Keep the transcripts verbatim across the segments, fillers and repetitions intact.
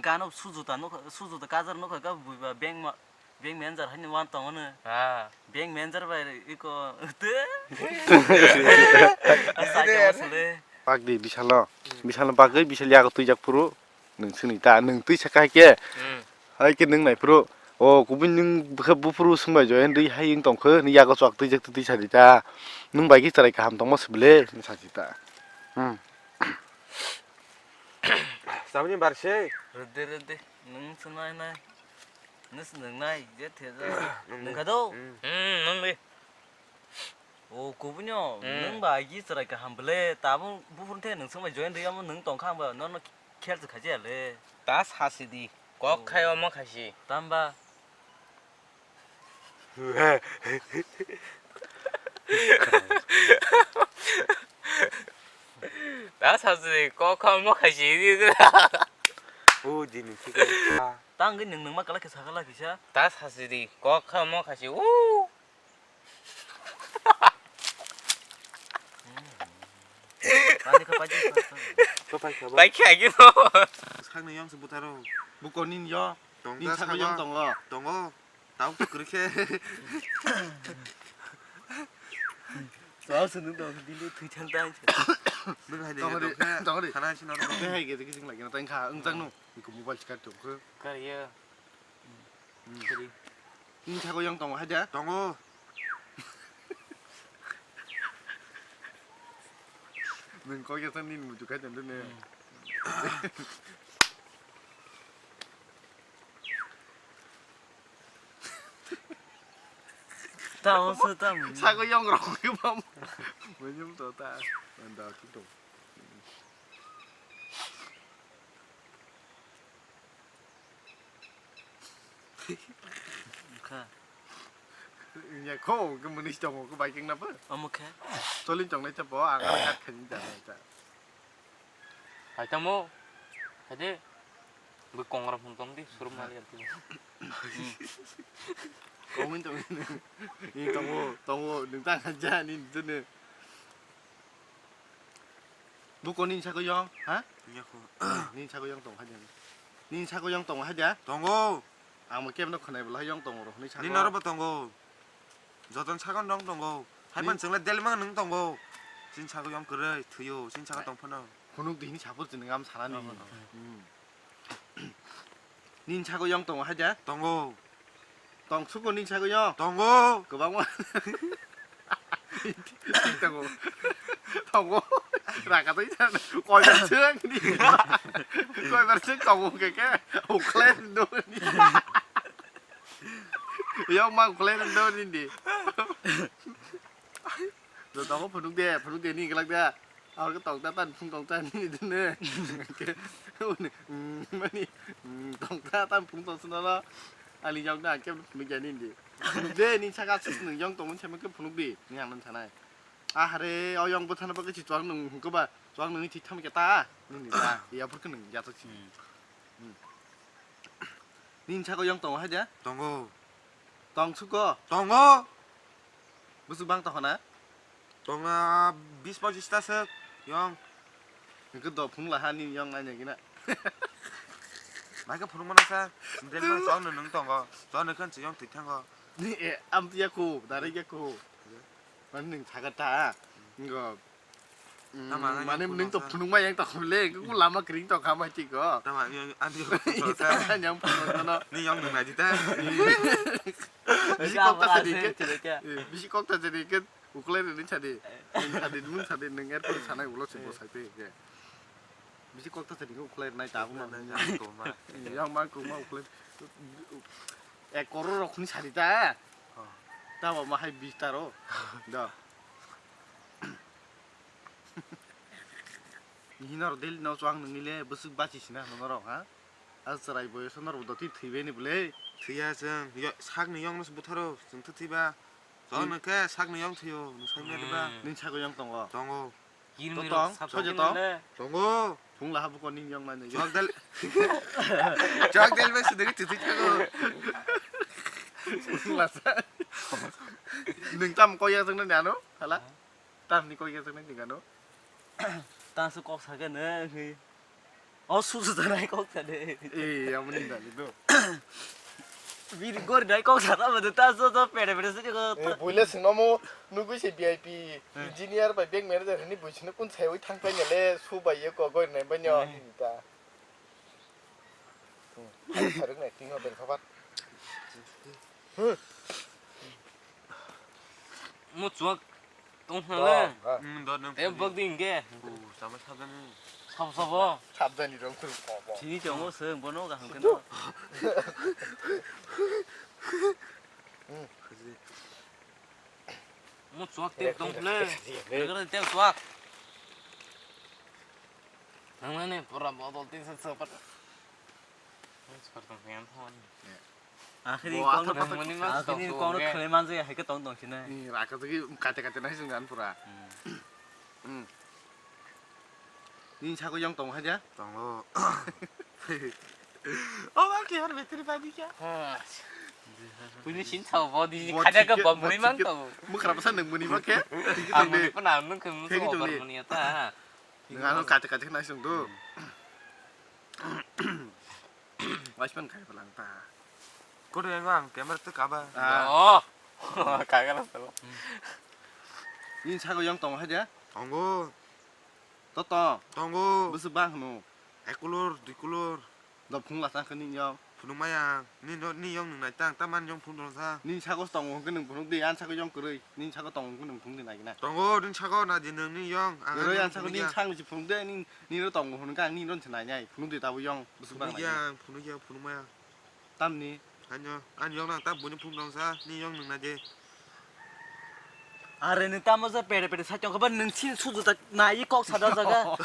Kano sujuta nukha, sujuta kajar nukha ka buiba bank ma, bank manager haino wan tongo no. Ah. Bank manager bai iko te. Asa ke masule. Pak di bisalo. Bisalo bagwi bisal yago tuijak phuru. Nwng sini ta, nwng twi saka hai ke. Hmm. Hai ke nwng nai phuru. O kubui nwng bwkha buphuru swngbai join ri hai wng tongkho, ni yago chwk tuijak twi sadi ta. Nwng bai ki chwrai kaham tongma sibile, ni sadi ta. Hmm. Sabni bar se. Rede, rede. Nwng se nai nai. Nwng se nwng nai, je the ja. Nwng kha do? Hmm. Hmm, nwng di. O, kubunyo, hmm, nwng ba agi chwrai kaham bwle, tabuk buphuru the nwng swngbai join riyamo nwng tongkha ang ba, nono khel se khaja le. Ta sasi di, kok khai omo khaisi. Tamba. Ta sasi di, kok khai omo khaisi. O, dini thik. Ta wngwi nwng nwngma kala khe sakala kisa. Ta sasi di, kok khai omo khaisi. U. Pani ka pani ka. Ko pai ka ba. Pai khe agi no. Sakni yong se butaro. Buko nin yo. Tong nin ta sakni yong tongo. Tongo. Tau tu kri khe. Tau se nung dong din tu thui thang tang. Nung hai de. Tong de. Tong de. Khana sino. Nung hai ge de kijing lagi na tang kha. Ung tang nu. Ko mobile chikar tong khe. Kar ye. Hmm. Sorry. Nini sago yang tongo hai da? Tongo. Nung kok ya nini muchuk hai tong ne. Hmm. Ta o se ta. Sago yang rok ke bam. Menyum to ta. Anda ki to. Kha. Ya kho, ke muni tongo, ke biking na pa? Omo khe? Choli tongnai cha po, ang kat khe ni ta, ta. Hai tamo. Hai de. Bo kongra phun tong di, surum mali anti. Komin tong. Ni tongo, tongo, nung ta khan ja ni dune. Buko nini sago yong, ha? Iya ko. Nini sago yong tongo hai de. Nini sago yong tongo hai de? Tongo. Ang bo kebo no khwnai bwlai yong tongo rw hwnwi sago. Nini oro bo tongo. Joton sago nong tongo. Hai man chwng le delmang nung tongo. Chini sago yong kwrwi thwiyo. Chini sago tong phano. Phunuk di hini sapor chini ngam sanani. Omo, omo. Hmm. Nini sago yong tongo hai de? Tongo. Tong suko nini sago yong? Tongo. Kwbangma. Tongo. Tongo. Raka twi san. Koibar sung ni. Koibar sung tongo ke ke. Ukhlai do ni. Yong ma ukhlai do ni di. Do tongo phunuk de, phunuk de ni glak de. Aro ke tong ta tan phung tong ta ni dine. Ke, uni, mm, mani, mm, tong ta tan phung tong sino lo. Ani yong na ke phunuk ya ni di. Phunuk de ni saka sus nung yong tong mun chama ke phunuk di. Ni ang nan sanai. Ah, hare, o yong bo thana ba ke chi chuang nung hung ke ba. Chuang nung ni thi tham ke ta. Ni ni ta. Ya phur ke nung ya to chi. Hmm. Hmm. Nini sago yong tongo hai de? Tongo. Tong suko? Tongo. Busuk bang tong na? Tongo bis pochis ta suk yong. Nungkhe do phung laha nini yong nai nai gina. Mai khe phunuk mano sa. Sindel mang chong nung tongo. Chong nung khan yong thik thango. Ni e am ya ko, dare ya ko. Mane nwng saga ta, ngo, mm, tama ang mane yang nwng to phunukma yang tongkha le, ngu lama kring tongkha mai tiko. Tama ang yang, ang yang phunukma sa. Tama yang phunukma no. Ni yang nwng naidi ta. Bisi kok ta sadi ke. Eh, bisi kok ta sadi ke. Ukulai rwni sadi. Nwng sadi, nwng sadi, nwng airport sanai ulo se bo sai pe ke. Bisi kok ta sadi ke ukulai rwnai ta. Ukulai rwnai ta, tongma. Yang ma koma ukulai. Ek koror rok khuni sadi ta. Oh. Tamo ma hai bis taro. Da. Hinaro del no chuang nungile bwswk bachi sina norok ha. A chwrai boyoso norok doti thwibaini bwle. Thwiya chwng. Yo, sakni yongno se butharo chwng thwiba. Chwng nungkhe sakni yong thwiyo, nung sai maliba. Hmm. Nini sago yong tongo. Tongo. Kirmi to rok tong, sap soja tong. Tongo. Phung laha buko ning yong nai nai. Chok dal. Chok dal bai sudagi titi chago. Phung lasa. Nung tam koi ya sung nani ano? Hala? Tam ni koi ya sung nani ano? Tam su kok saga ne. O susu janai kok sade. Eh, amoni dali do. Bini gori nai kok sana madu ta so so pere pere sini ko. Eh, buile singnomo nugui se V I P engineer bai bank manager ni buisino kun sai ui thang pai le su bai ye ko gori nai bai nyo ta. Hmm, saruk nai tingo bel khabar. Hmm. Mo chuak tong khna le. Hmm, dot nang. Em bak ding ke. Bu sama sabjani. Sab sabo. Sabjani rong khur ko bo. Chini chongo se bono ga hangke no. Hmm. Mo chuak te tong le. Te chuak. Nang ne pura botol tin sa sa pat. Seperti yang thon. Akhiri kok no khwlai manjak hai khe tong tong sini. Ni raka tagi kate kate nai sing dan pura. Hmm. Ni sako yong tong haja? Tongo. O ba khe har betri ba di kya? Puini sin thau bo di khaja ka bom muni man to. Mukra basa nang muni ma khe? Tiki tong de. Puna nang khe muni ata. Nang ano kate kate nai sing do. Waisman kai palang ta. Kodo yang ang camera tu kaba. Oh. Kagala sabo. Ni sako yong tong haja? Tongo. Toto. Tongo. Busu bang no. Hai kulur, dui kulur. Do phung la sang kani yong. Phunuk maya. Ni no, ni yong nung nai tang, taman yong phung dong sa. Ni sako tongo hwnkhe nung phunuk di, an sako yong kwrwi. Ni sako tongo hwnkhe nung phunuk di nai gina. Tongo, ni sako na di nung ni yong. Ang kwrwi an sako ni sang ni phunuk de, ni Nini tongo hwnka ang nini ron se nai nai phunuk di tabo yong bwswk bang nai. Phunukya ang phunukya phunukmaya. Tamni? Anyo ani yong nang ta buini phunuk dong sa ni yong nung nai de. Are ni tamo sa pere pere sa chong kaba nung sin suju ta nai kok sa da jaga.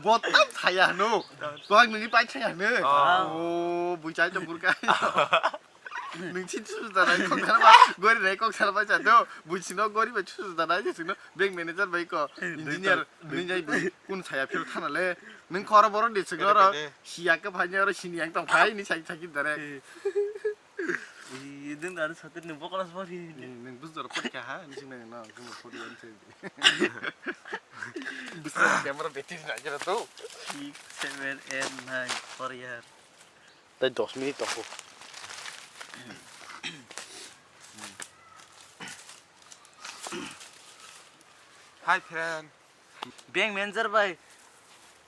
Botam saya no. Tuang nini pai saya no. Oh. Oh, bui chai chong kurka. Nung chin su da nai kok sana ba gori nai kok sana ba cha do. Bui sino gori ba su da nai sino bank manager bai ko engineer nung jai bui kun saya phil thana le. Nung khoro boro de sino ro siya ke phai ro sini yang tong phai ni sai sai da re. Idin da satir ni bokla sori. Nung bus dor pot kya ha ni sing nai na nung pot yan se. Bus camera battery na jara do. Six, seven, eight, nine, four year. Tai dos minute tongo. Hi friend. Bank manager bai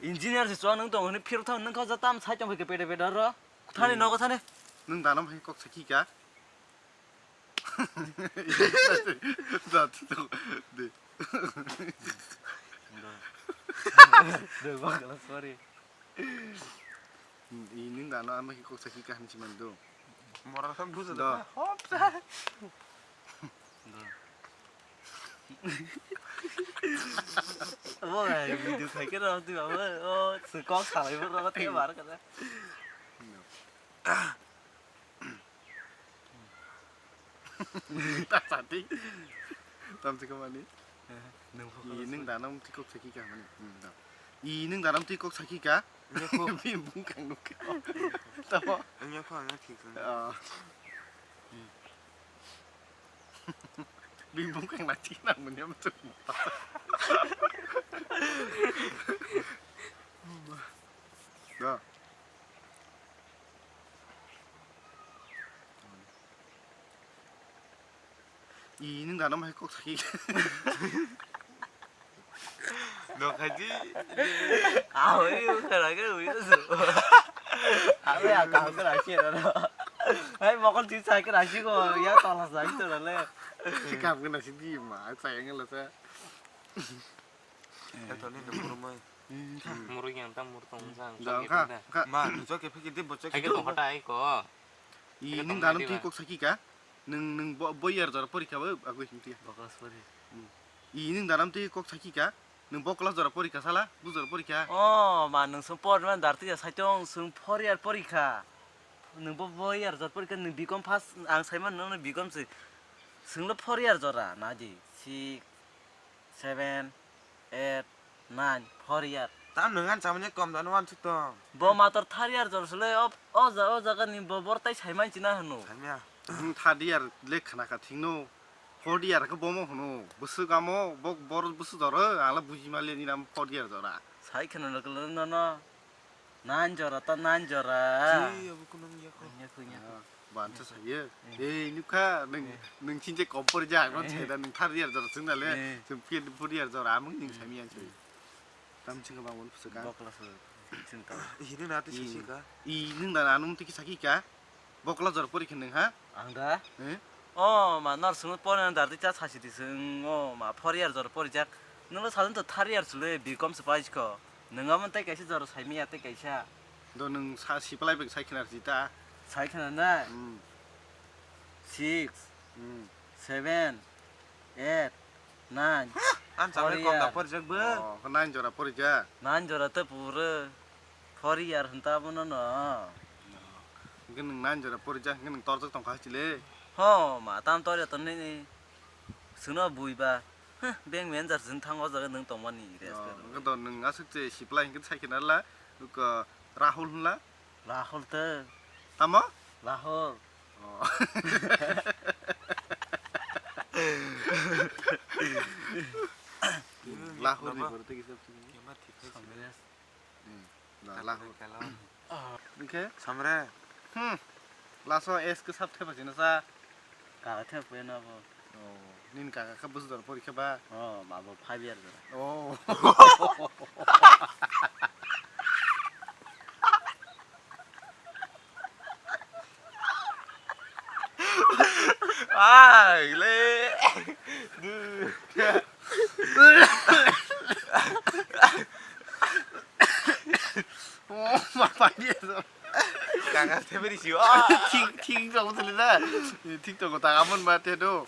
engineer se chwng nung tongo hwnwi phirok thang nung kha tam sai tong pede pede ro. Thani nogo thani. Nung dano hai kok sakhi ka. Da tu de. De bakla sorry. I nung dano ama ki kok sakhi kaham si mando. Mora sam buza da. Hop sa. Abo ga video khai ke ro tu abo o su kok salai bo ro te bar ka da. Ta sati. Tam si kamani. Nung I nung dano mti kok sakhi kaham ni. I nung dano mti kok sakhi ka. Bini bungkang nuk. Tamo. Ang yakho ang thik. Ah. Bini bungkang na thik na mun yam tu. Da. I nung dano mai kok sakhi. No khaji. Ah, oi, oi, khara ke oi su. Abe ya ka ka rashi na. Hai mokol ti sai ke rashi ko ya tola sai to le. Sikap ke na sidi ma sai ang la sa. Eto ni no murmai. Murung yang tam murtong sang. Jang ka. Ma, jok ke phiki di bocok. Hai ke to hota ai ko. I nung dano twi kok sakhi ka. Nung nung bo bo year jora porikha bo agoi himti. Bo class pori. I nung dano twi kok sakhi ka. Nung bo class jora porikha sala, bu jora porikha. Oh, ma nung sung por man dar twi saitong sung four year porikha. Nung bo bo year jora porikha nung B Com pass ang saiman nung B Com se. Sung lo four year jora na di. Six, seven, eight, nine, four year. Tam nung an chamani kom dan wan suk tong. Bo mator third year jor sele o o ja o jaga ni bo bor tai sai man china hano. Saimya. Third year le khana ka thingno. Fourth year ka bomo hano. Busu gamo bo bor busu jor ala buji mali ni nam fourth year jora. Thai kheno no no no. Nine jora ta nine jora. Ji, abo kuno wngya kho. Wngya kho, wngya kho. Ah, bansa sayo. Eh. Eh, nukha, nung, eh, nung chinche kompor ja, ang eh, saida nung thar year jora sung dale. Eh. Sung pin pur year jora, amung nung eh, sami ang sayo. Tam chinga bang wal phusa ka. Bokla so, chinta. Hini na ti sisi ka. I nung da anum tiki saki ka. Bokla jor pori khe nwng ha? Ang da? Eh? O ma, nor swngo pori nang dar di cha sasi di swngo ma, four year jor pori jak. Nwng lo sajwk to third year sule, B com se paijkho. Nwng amo tei kaisa jor saimiya tei kaisa. Do nwng sa siplai bai sai khna risi ta? Sai khna na? Hmm. Six, hmm, seven, eight, nine. Ang samai four kom da year. Pori jak bo. Oh, nine jora pori jak. Nine jora to pura. Four year hinta bono no. Hwnkhe nwng nine jora pori jak, hwnkhe nwng torjak tongkha hachile. Ho, ma, tam tor ya tonne ni. Sino bui ba. Huh, bank manager sin thango jaga nwng tongmani rest. Oh, hwnkhe do nwng aswk se siplai hwnkhe sai khna la, uko Rahul hwnla. Rahul te. Tamo? Rahul. Oh. Lahore ni pore tei kisa. Samres. Hmm. Da, Lahore. Hwnkhe? Samre. Hmm. Laso S ke sab thepa sino sa. Kaka thepa no bo. Oh. Nini kaka kha bwswk jora porikha ba? Oh, ma bo five year jora. Oh. Ai, le. Du. Oh, ma, pa dia so. Kaka, teberi si. Ah. Thik, thik, jok tuli da. Thik to kota amon ba te do.